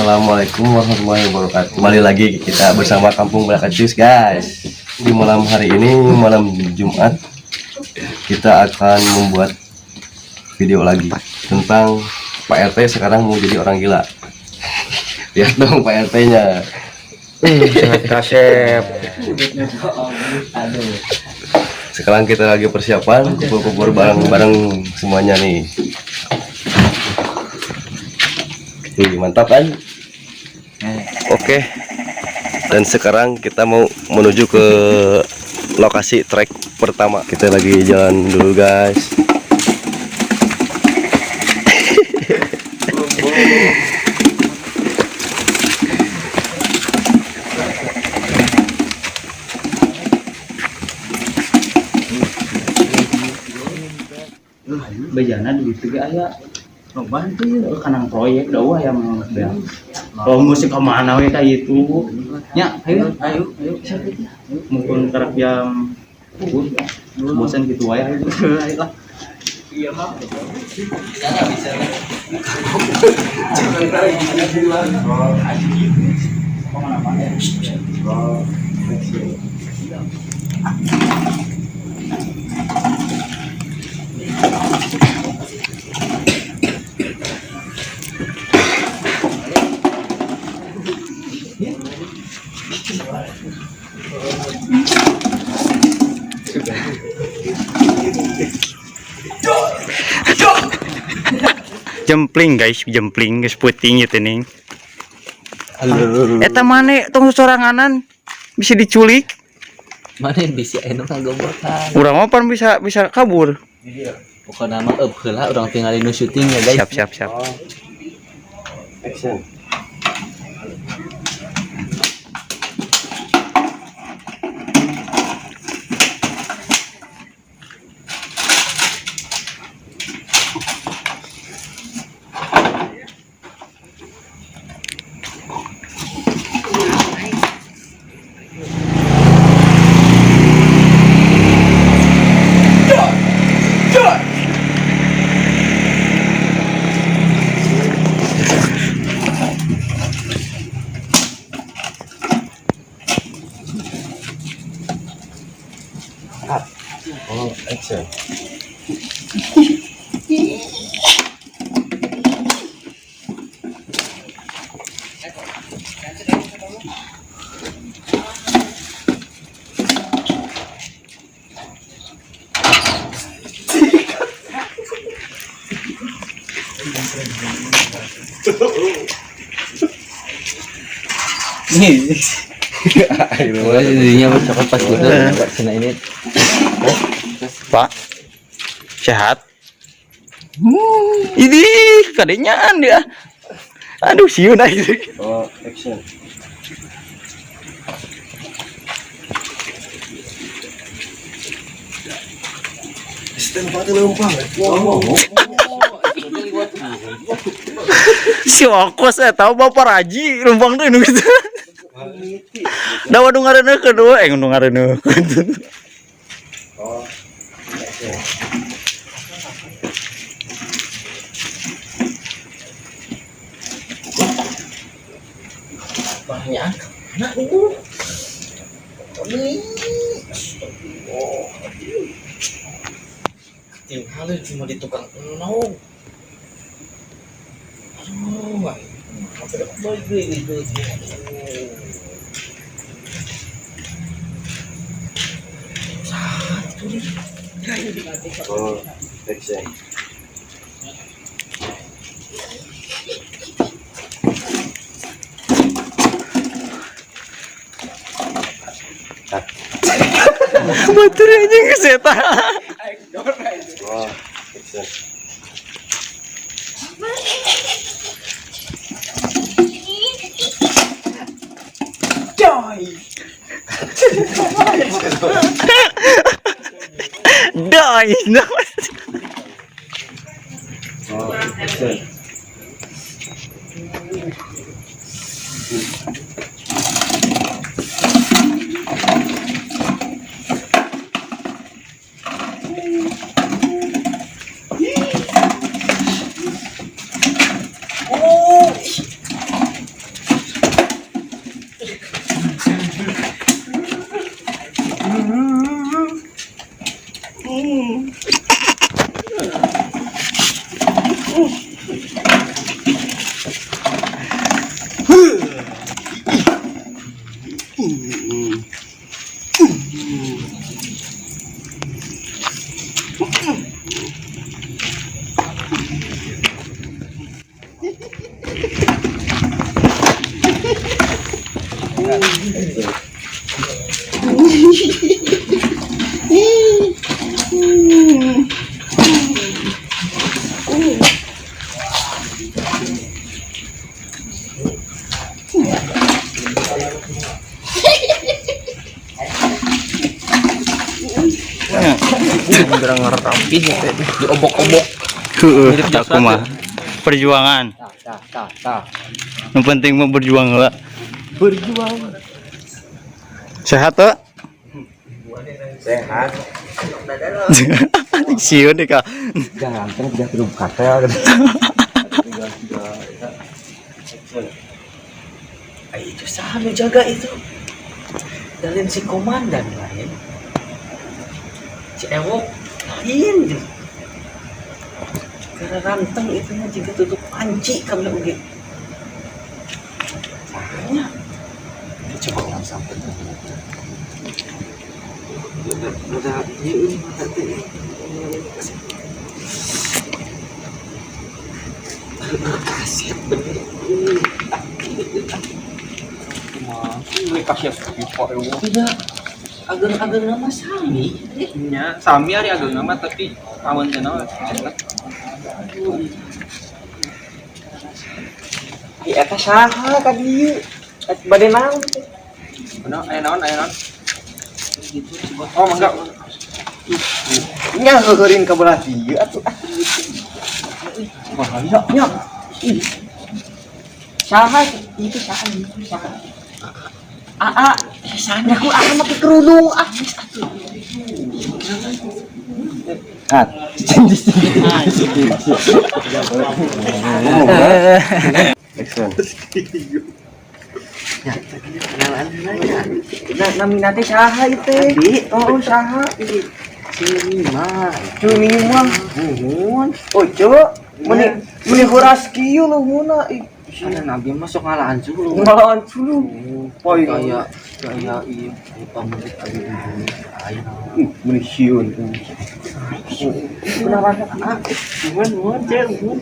Assalamualaikum warahmatullahi wabarakatuh. Kembali lagi kita bersama Kampung Balakacus, guys. Di malam hari ini, malam Jumat, kita akan membuat video lagi tentang Pak RT sekarang mau jadi orang gila. Lihat dong Pak RT-nya. Sangat kasep. Sekarang kita lagi persiapan kumpul-kumpul bareng-bareng semuanya nih. Wih, mantap kan? Oke. Dan sekarang kita mau menuju ke lokasi trek pertama. Kita lagi jalan dulu, guys. Bejana di ditu ge aya. Loba teu kanang proyek da eueuh aya mah beak. Kalau musik ka mana we ka itu. Nya, ayo ayo ayo. Mungkin karep jam bosan gitu wae ayo ayo lah. Iya mah. Jempling guys, jempling geus puting ieu teh ning. Eta mane tong soranganan bisa diculik. Mana bisa anu ngagombotan. Urang mah pan bisa bisa kabur. Pokokna mah eup heula urang tinggalin nu syuting ya guys. Siap siap siap. Action. Oh, action. Nih. Dirinya cokot pas gitu cenah ini. Pak. Sehat. Ini kadenyaan dia. Aduh, sieun aing. Oh, action. Si Okos eta Bapak Raji lumpang teh nu gitu. Da waduh ngareuneuhkeun we, nu ngareuneuhkeun. Oh, action. Banyak mana Tinggal cuma di tukang enog. Aduh, apa Satu nih. Oh, action. Batur anjing geus eta. Oh, action. Die. Oh, action. Diobok-obok. Heeh, aku mah. Perjuangan. Tah, tah. Yang penting mah berjuang lah. Berjuang. Sehat tuh? Sehat. Sieun deh kak. Jangan kan udah hidup kartel. Itu saha nu jaga itu? Dalin si komandan lain. Si Ewok lain gitu. Karena ranteng itu mah jika tutup panci kami oge. Sahanya. Coba orang sampai. Udah ieu mata teh. Kaset bener. Ini kasih pipa eueuh. Tidak ageng-ageng nama sami. Nya, sami ari ageng nama tapi awan teh naon enak. Ai eta saha ka dieu? Bade naon teh? Bener, aya naon, aya naon. Oh, mangga. Nya heuheurin ka belah dieu atuh. Bahaya. Nya. Ih. Saha itu saha itu saha. Aa, sana ku aa make kerudung ah. Geus atuh. Cut. Action. Kenalan heula. Nah, namina teh saha ieu teh? Oh, saha? Cumima. Cumima. Nuhun. Oh, ceu. Meni meni horas kieu luhuna ih. Ada nabi masuk ngalaan sulu. Ngalaan sulu. Poy Kayak kayak iya pamudik abi di ayo. Ih, meni sieun. Benar ah. Nuhun, nuhun, ceu, nuhun.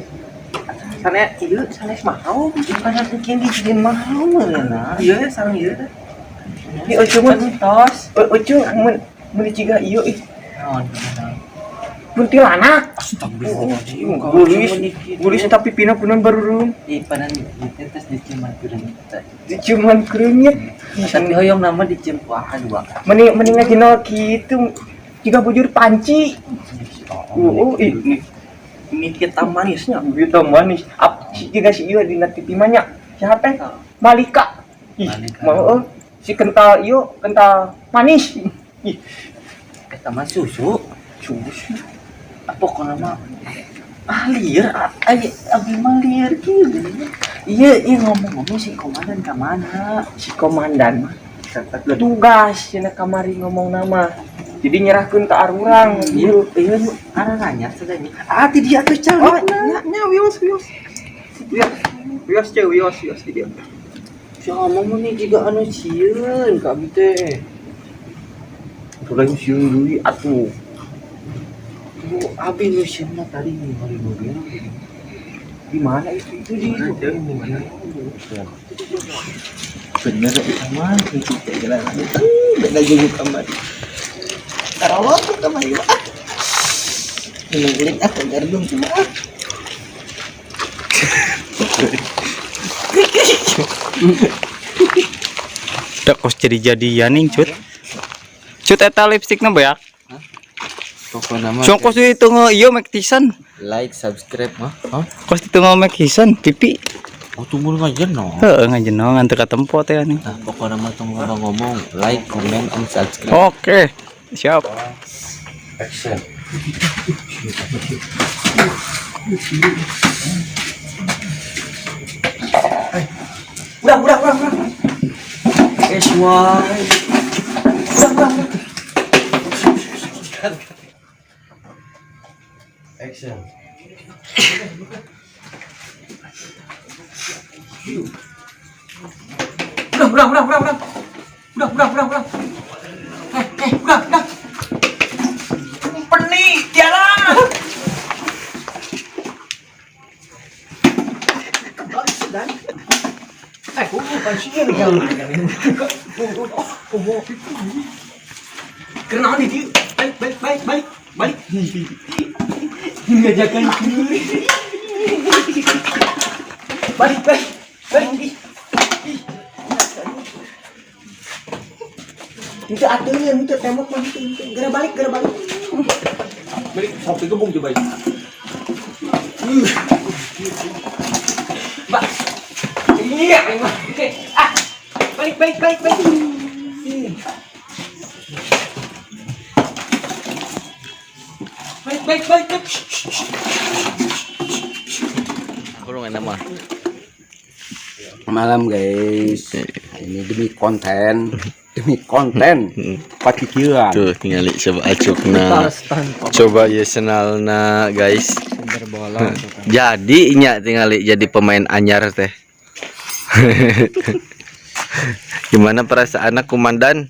Sanes ieu sanes mau, bukan kieu dijieun mau meureunna. Iya, sareng ieu teh. Ini oce mun tos. Oce mun mun ciga ieu ih. Naon? Kuntilanak. Astagfirullahaladzim. Gulis, gulis tapi pina punan baru Ih, panan itu tes diciuman kerenyit. diciuman kerenyit. Tapi hoyong nama dicium wah dua. Meni meni ngajinol kitu jika bujur panci. Oh, ih, Ini kita manisnya. gitu manis. Ap si jiga si ieu dina TV mah nya. Siapa teh? Malika. Ih, mau si kental ieu kental manis. Ih, Eta mah susu. susu. Pokoknya mah ah liar, ay abi mah liar kieu. Iya, iya ngomong-ngomong si komandan ka mana? Si komandan mah tugas cenah kamari ngomong nama. Jadi nyerahkeun ka arurang. Iya, iya nu araranya sadanya. Ah, ti dia atuh calik. Oh, nya nya wios wios. Wios, wios ceu, wios, wios di dieu. Si ngomong mah nih jiga anu sieun ka abi teh. Lain sieun deui atuh. Tuh abi nu sieunna tadi ningali mobil. Di mana itu? Itu di itu. Bener itu mah itu teh jalan. Beda jeung kamar. Tarawang tuh kamar ieu ah. Nungguin ah gardung cuma ah. Udah kos jadi-jadian nih, Cut. Cut eta lipstikna beak. Pokokna mah Song kos itu nge ieu mek tisan. like, subscribe mah. Hah? Kos itu nge mek tisan pipi. Oh, tunggu ngajeno. Heeh, ngajeno ngan teu katempo teh nih. Nah, pokoknya mah tong ngomong like, comment, and subscribe. Oke, siap. Action. Udah, udah, udah, udah. Eh, suai. Udah, udah, udah. Action. Udah, udah, udah, udah, udah. Udah, udah, udah, udah. Udah, udah. Peni, jalan. Kenaon di dieu? Balik, balik, balik, balik, balik. Ngajakan balik, balik, balik. Itu atuh itu tembok mah itu. Geura balik, geura balik. Balik, sok digebung coba. Mbak. Iya, emang. Ah. Balik, balik, balik, balik. Balik, balik, balik, balik. Kurang enak mah. Malam guys, ini demi konten, demi konten, pacikiran. Tuh tinggal coba acukna. Coba ya senalna guys. Jadi nya tinggal jadi pemain anyar teh. Gimana perasaan komandan?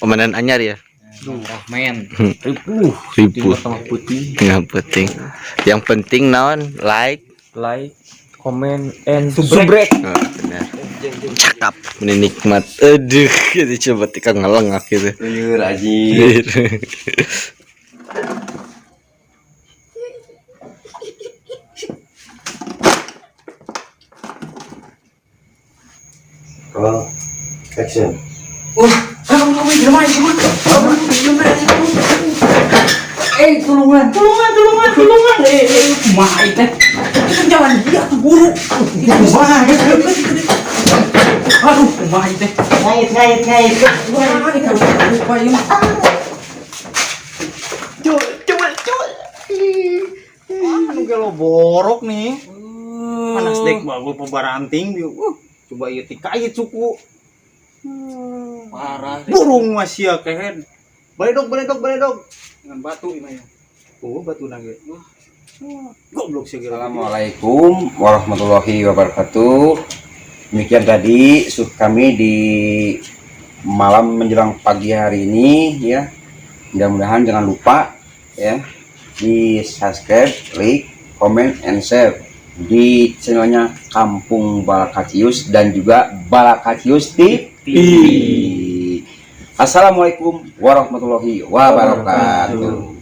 Komandan anyar ya? Men. Ripuh. Tengah putih. Yang penting naon? Like, Like, comment, and subrek. Oh, benar. Cakap, ini nikmat. Aduh, gitu coba tika ngelengak gitu. Liur aji. Roll. Action. Tulungan, tulungan, tulungan. Kumaha ieu teh? Itu jalan dia tuh buru. Kumaha ya? Aduh, kumaha ieu teh? Ngait, ngait, ngait. Kumaha ieu mah? Coba, coba, coba. Anu gelo borok nih. Panas dek bagus pebaranting. Coba ieu tikait suku. Parah. Burung masih ya kehen. Baledog, baledog, baledog. Dengan batu ini ya. Oh, batu nage. Goblok sih kira. Assalamualaikum warahmatullahi wabarakatuh. Demikian tadi sub kami di malam menjelang pagi hari ini ya. Mudah-mudahan jangan lupa ya di subscribe, like, comment, and share di channelnya Kampung Balakacius dan juga Balakacius TV. Assalamualaikum warahmatullahi wabarakatuh.